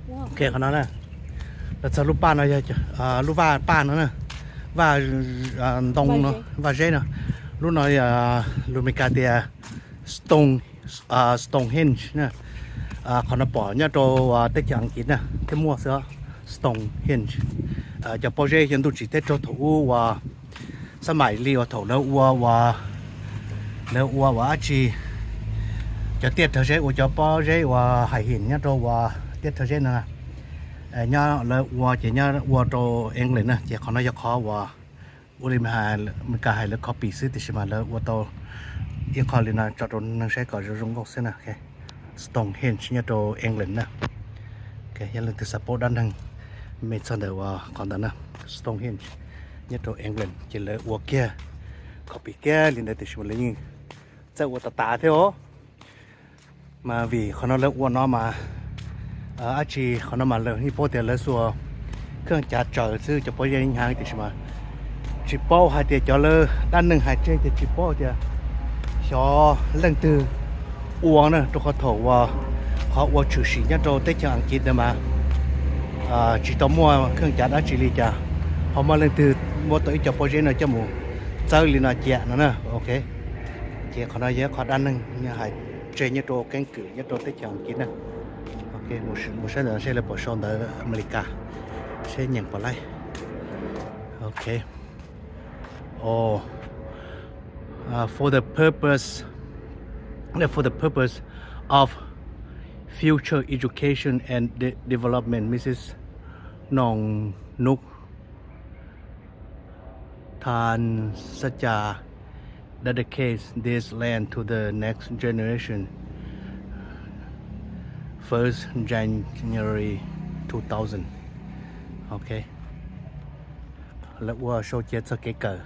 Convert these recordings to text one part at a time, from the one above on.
Ok, qhov no na, los txog lub paj no yog, lub vaj paj no na, vaj ntoo no, vaj zeb no. Lub no lus Meskas tias Stone, Stonehenge na. Qhov no pom nyob rau teb chaws Askiv na thiaj muaj xwb, Stonehenge. Cov pob zeb yog ntuj tsim teb raug thaum ub uas xab maim li uas thaum lawv ua uas, lawv ua uas dab tsi, cov tiaj rhawv zeb ua cov pob zeb uas hais him nyob rau uas tiaj rhawv zeb no na. Nyob lawv ua ces nyob ua rau England na, ces qhov no yog qhov uas ua li Meskas hais lawv copy xwb tiam sis mas lawv ua tau ib qho li no tso rau neeg saib kom zoo zoo nkauj xwb na. Stonehenge nyob rau England na. Yog leej twg xav paub dab neeg me txog ntawm uas qhov ntawd na, Stonehenge nyob rau England ces lawv ua kiag copy kiag li ntawd tiam sis mas lawv yeej txawj ua tas tas thiab os. Mas vim qhov no lawv ua no mas dab tsi, qhov no mas lawv yeej paub tias lawv xuas kheej cav tsaws xwb cov pob zeb hnyav tiam sis mas tsis paub hais tias cov lawv dab neeg hais tseg tias tsis paub tias xyov leej twg ua na, rau qhov thaum uas qhov ua tshwm sim nyob rau teb chaws Askiv ntawd mas tsis tau muaj kheej cav dab tsi li cas, ho muaj leej twg muab tau ib co pob zeb no coj mus txawb li no cia no na. Ok, ces qhov no yog qhov dab neeg hais tseg nyob rau keeb kwm nyob rau teb chaws Askiv na. Ok, mus saib ntawd seb lawv puas sau ntawv Amelikas, seb nyeem puas laib. Ok. Oh, uh, for the purpose, uh, for the purpose of future education and de- development, Missus Nong Nuk Than Sacha dedicates this land to the next generation, first January two thousand. Ok. Lawv ua sau cia txog kev kawm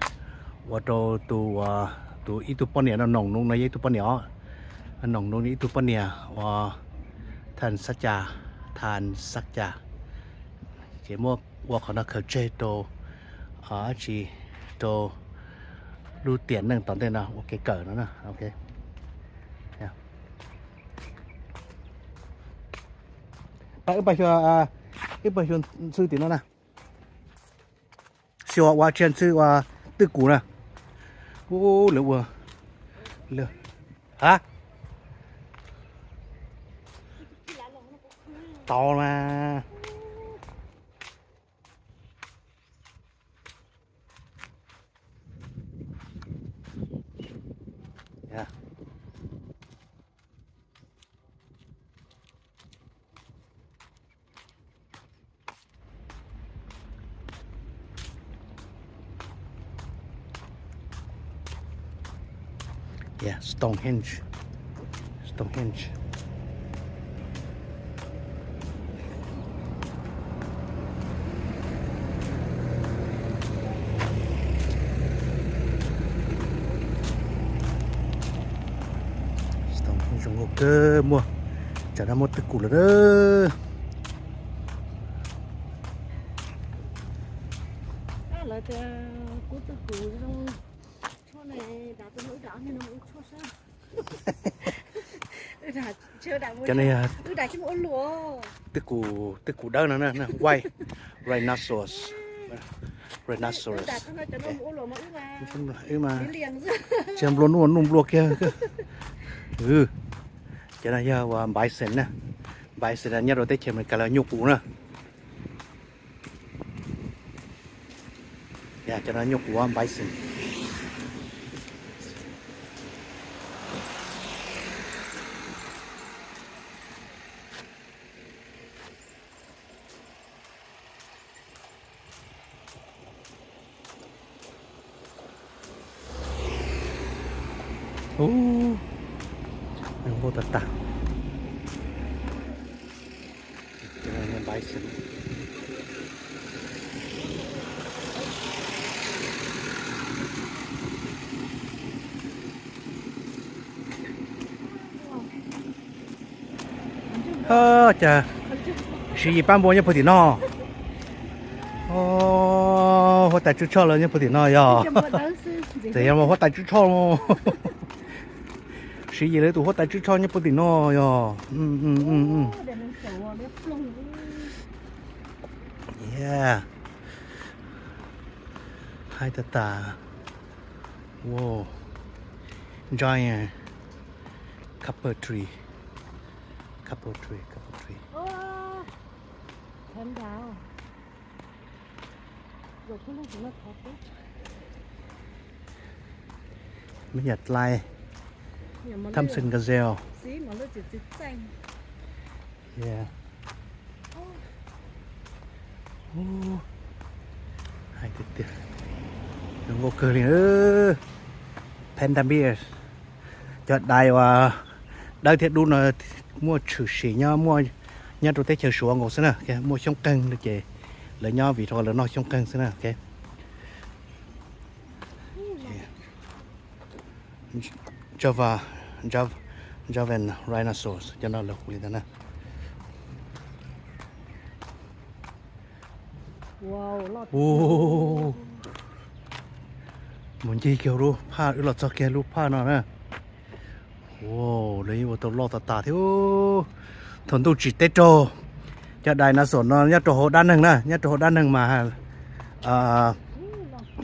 ua rau tus, tus ib tug poj niam no, Nong Nuk no yog ib tug poj niam os. Nong Nuk ib tug poj niam uas Than Sacha, Than Sacha, ces muab ua qhov no khaws tseg rau dab tsi, rau lub tiam neej tom ntej no ua kev kawm no na. Ok. Pab wb pab xyuas, wb pab xyuas ntxhw tim no na. Xyuas ua tsia ntxhw ua twj kum na. Ub, lawv ua, ha, tau mas. Yeah, Stonehenge. Stonehenge. Stonehenge zoo nkauj kawg, muaj, tsam no muaj twj kum lawm. Cov no yog twj kum, twj kum dawb no na, white rhinoceros. Rhinoceros. Wb mas tsis nplua nuj, nuj nplua kiag. Cov no yog ua bison na. Bison nyob rau teb chaws Amelikas los nyuj qus na. Cov no nyuj qus bison. Ub, zoo nkauj tag tag. Cas Siv Yis pab npua nyob puag tim no. Huab tais Tswb Tshoj lawv nyob puag tim no yog. Txawm yog huab tais Tswb Tshoj, Siv Yis lawv tus huab tais Tswb Tshoj nyob puag tim no yog. Yeah. Hais tag tas. Wow. Giant couple tree. Couple tree, couple tree. Me nyuam tlai. Thompson gazelle. Yeah. Hais tiag tiag, zoo nkauj kawg li. Panda bear. Cov dais uas dawb thiab dub no muaj tshwm sim nyob, muaj nyob rau teb chaws Suav nkaus xwb na, muaj xyoob qeeg no ces lawv nyob vim rau lawv noj xyoob qeeg xwb na. Java, Jav-, Javan rhinoceros, cov no lawv hu li ntawd na. Mus ncig kiag lub phaj, wb los txog kiag lub phaj no na. Lawv yeej ua tau loj tas tas thiab. Thaum ntuj tsim teb raug, cov dinosaur no nyob rau hauv dab neeg na, nyob rau hauv dab neeg mas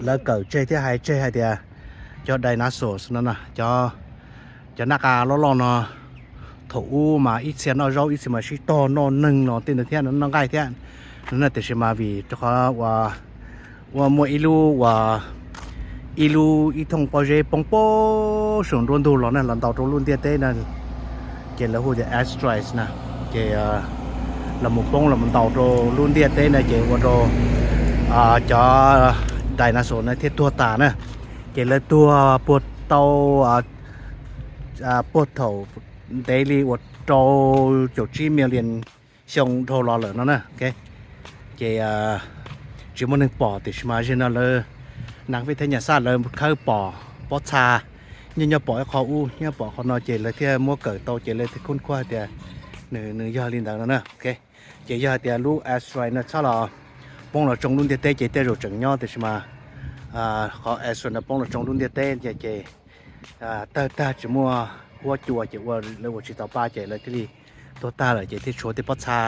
lawv kawm tseg thiab hais tseg hais tias cov dinosaurs no, cov naj qa loj loj no, thaum ub mas ib txhia noj zaub ib txhia mas sib tog noj neeg los tej ntawd thiab, noj nqaij thiab no na. Tiam sis mas vim rau qhov uas ua muaj ib lub uas ib lub ib thooj pob zeb poob poob saum nruab ntug los na, los ntaus rau lub ntiaj teb na, ces lawv hu tias asteroids na, ces los mus poob los mus ntaus rau lub ntiaj teb na, ces ua rau cov dinosaur na thiaj tuag tas na. Ces lawv tuag puag tau puag thaum ntev li uas rau caum tsib million xyoo dhau los lawm no na. Ces tsis muaj neeg pom, tiam sis mas zaum no lawv nas fej thiab nyas xaj lawv khawb pom pob txha nyob nyob pom ib qho ub nyob pom qhov no, ces lawv thiaj muab kawm tau, ces lawv thiaj khub khuaj hais tias nws nws yog li ntawd no na. Ces yog hais tias lub asteroid no txhob los poob los tsoo lub ntiaj teb ces tej zaum tseem nyob, tiam sis mas qhov asteroid no poob los tsoo lub ntiaj teb ces tawg tag tsis muaj huab cua ces ua lawv ua tsis tau pa ces lawv thiaj li tuag tag lawm, ces thiaj tshuav tej pob txha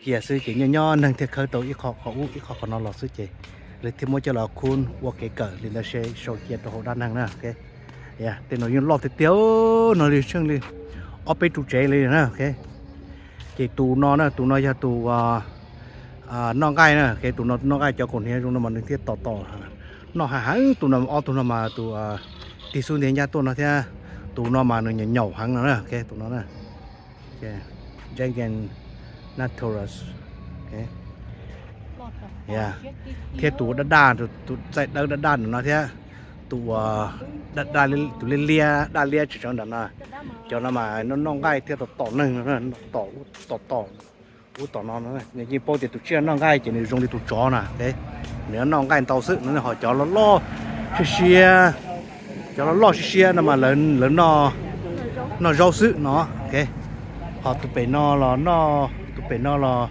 cia xwb, ces nyob nyob neeg thiaj khawb tau ib qho qhov ub ib qho qhov no los xwb, ces lawv thiaj muab coj los khub ua kev kawm li ntawd seb sau cia rau hauv dab neeg na. Tej no yeej loj tiag tiag no li tsheej li ob peb ru tsev li na. Ces tus no na, tus no yog tus noj nqaij na, tus no noj nqaij, cov kaus hniav zoo no mas nws thiaj tom tom noj heev heev. Tus no ob tug no mas tus tig xub ntiag ncaj tuaj no thiab, tus no mas nws nyaum nyaum heev no na. Tus no na, Gigantosaurus, thiab tus daj daj, tus txaij dawb daj daj no thiab, tus uas tus liab liab daj liab tsis tseev nram no, cov no mas noj nqaij thiab tom tom neeg no, tom tom ub tom no. Nws yeej paub tias tus tsiaj noj nqaij ces nws zoo li tus tsov na. Nws noj nqaij ntau xwb no, ho cov loj loj siab siab, cov loj loj siab siab no mas lawv noj zaub xwb no. Ho tus pem no los noj, tus pem no los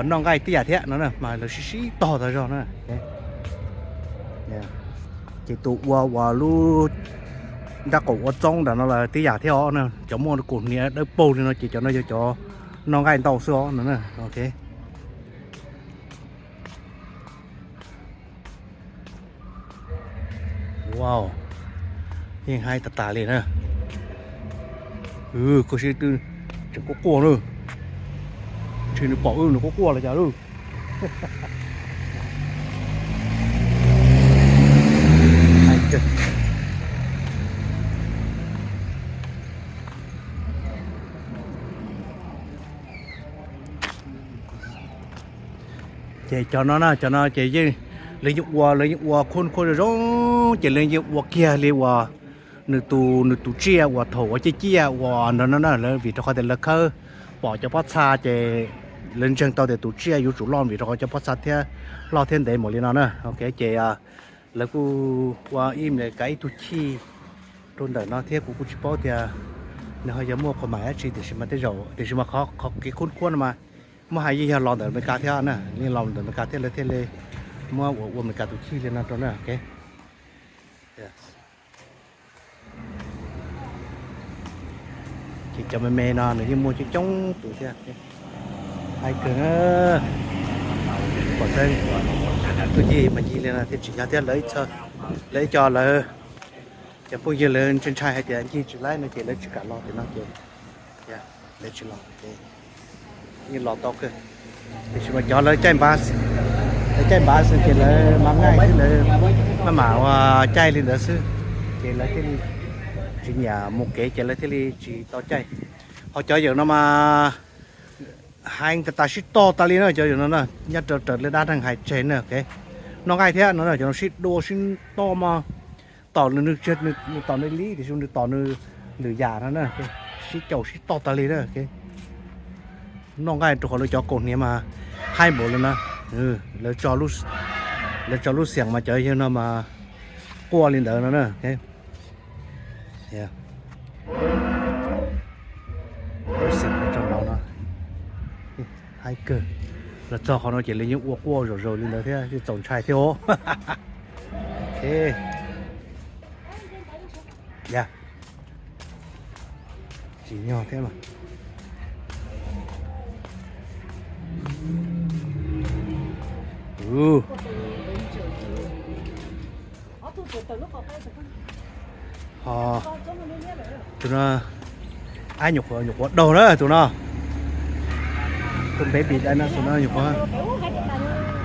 noj nqaij tib yam thiab no, mas lawv sib sib tog tag zog na. Ces tus ua uas lub nrab qaum ua txoob nram no los tib yam thiab os na, cov muaj kaus hniav dawb paug li no ces cov no yog cov noj nqaij ntau xwb os no. Wow, yeej haib tas tas li na. Koj sib tw tseem quaj quaj na. Ntshe nws pom wb nws quaj quaj los cas lauj. Ces cov no na, cov no ces yeej, lawv yeej ua, lawv yeej ua khub khub zoo zoo, ces lawv yeej ua kiag li uas nws tus, nws tus tsiaj uas thaum uas ciaj ciaj uas ntawd no na, lawv vim rau qhov tias lawv khawb pom cov pob txha ces lawv ntseeg tau tias tus tsiaj yuav tsum loj vim rau qhov cov pob txha thiab loj thiab ntev mus li no na. Ces lawv kuj ua ib me kav ib tug chij rau ntawm no thiab, kuv kuj tsis paub tias nws ho yog muaj qhov mam dab tsi, tiam sis mas tej zaum, tiam sis mas qhov kev khub khuab no mas muab hais yeej yog los ntawm Amelikas thiab na, yeej los ntawm Amelikas thiab lawv thiaj li muab ua, ua Amelikas tus chij li no rau na. Ces cov me me no nws yeej muaj coob coob tus thiab. Hais kawg na, pom xeeb, tub Yig mas ncig li no thiaj tsim nyog thiab lawv ib co, lawv ib co lawv cov phooj ywg lawv ntshai ntshai hais tias ncig tsis laib no ces lawv tsis kam los tim no ces lawv tsis los ces yeej los tau kawg. Tiam sis mas cov lawv caij npav, lawv caij npav xwb ces lawv mam ngaij xwb, lawv maj mam ua caij li ntawd xwb, ces lawv thiaj li tsis nyiam mus kev ces lawv thiaj li tsis tau caij. Ho cov yawm no mas heev tas tas sib tog tas li na, cov yawm no na, nyob raws raws li dab neeg hais tseg na. Noj nqaij thiab no na, cov no sib dua sib tog mas tom nws, nws tom nws li tiam sis nws tom nws lwm yam no na, sib caum sib tog tas li na. Noj nqaij rau qhov lawv cov kaus hniav mas haib npaum li na, lawv tso lub xiam mas cov yawg no mas quaj li ntawd no na. Lub xiam rau no no haib kawg. Los txog qhov no ces lawv yeej ua quaj zom zaws li ntawd thiab, txaus ntshai thiab os. Ya, tsim nyog thiab mas. Ho tus no, ab, nyuam qhuav, nyuam qhuav daug na tus no. Tus baby dinosaur no nyuam qhuav,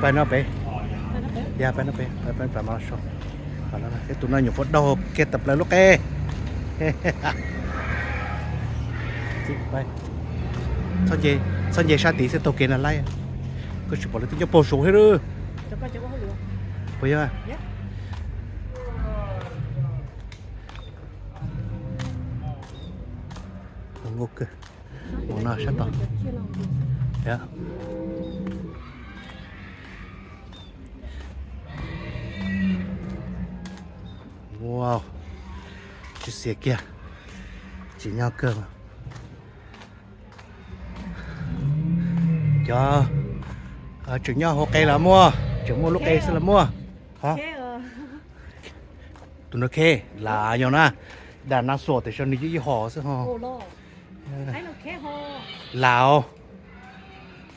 pais no pem, ya pais no pem, pais pais mas so, thiab tus no nyuam qhuav daug kiag tawm plaws lub qe. Txhob nce sab tid xwb, taug kev na laib. Koj tsis pom lawv twb nyob puag saud thiab lawm. Puas yog? Mus no sab tod. Wow, tsis xiav kiag, tsim nyog kawg. Cov tseem nyob hauv qe los muaj, tseem muaj lub qe xwb los muaj. Tus no kheb lam yog na, dinosaur tiam sis nws ib hom xwb ho. Lam,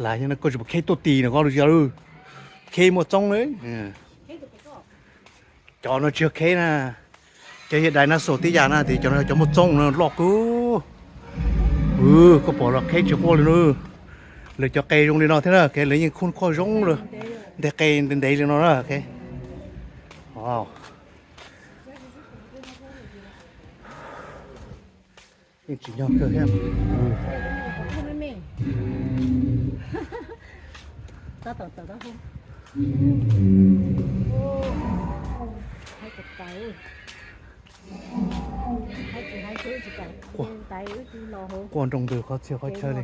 lam yog no koj tsis pom kheb tuaj ti no koj lub, kheb muaj txoob na. Cov no tsis yog kheb na, cov yog dinosaur tib yam na, tias cov no cov muaj txoob no loj kawg. Koj pom los kheb tsis quaj li na. Lawv cov qe zoo li no thiab na, lawv yeej khub khuaj zoo li, nteg qe ntev ntev li no na. Yeej tsim nyog kawg thiab. Quaj nroo ntws qhov txhia qhov chaw li.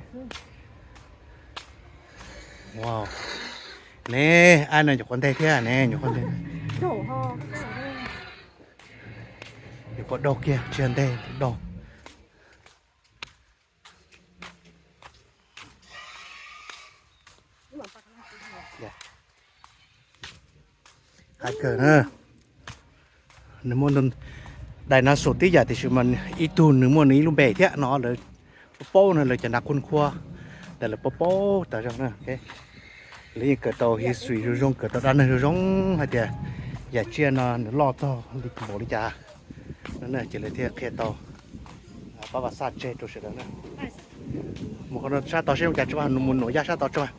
Ne, ab no nyuam qhuav nteg thiab ne, nyuam qhuav nteg, nyuam qhuav daug kiag tsis yog nteg, daug. Hais kawg na, nws muaj dinosaur tib yam tiam sis mas ib tug nws muaj nws ib lub npe thiab no lawv paub paub na, lawv cov nav khub khuab ntawd lawv paub paub tas zog na. Lawv yeej kawm tau history zoo zoo, kawm tau dab neeg zoo zoo hais tias yam tsiaj no nws loj txog li npaum li cas no ces lawv thiaj qhia tau, pab vas xaj tseg rau sawv daws na. Mus qhov no sab tod seb ua cas tsis, mus nuam yaj sab tod tsis mas.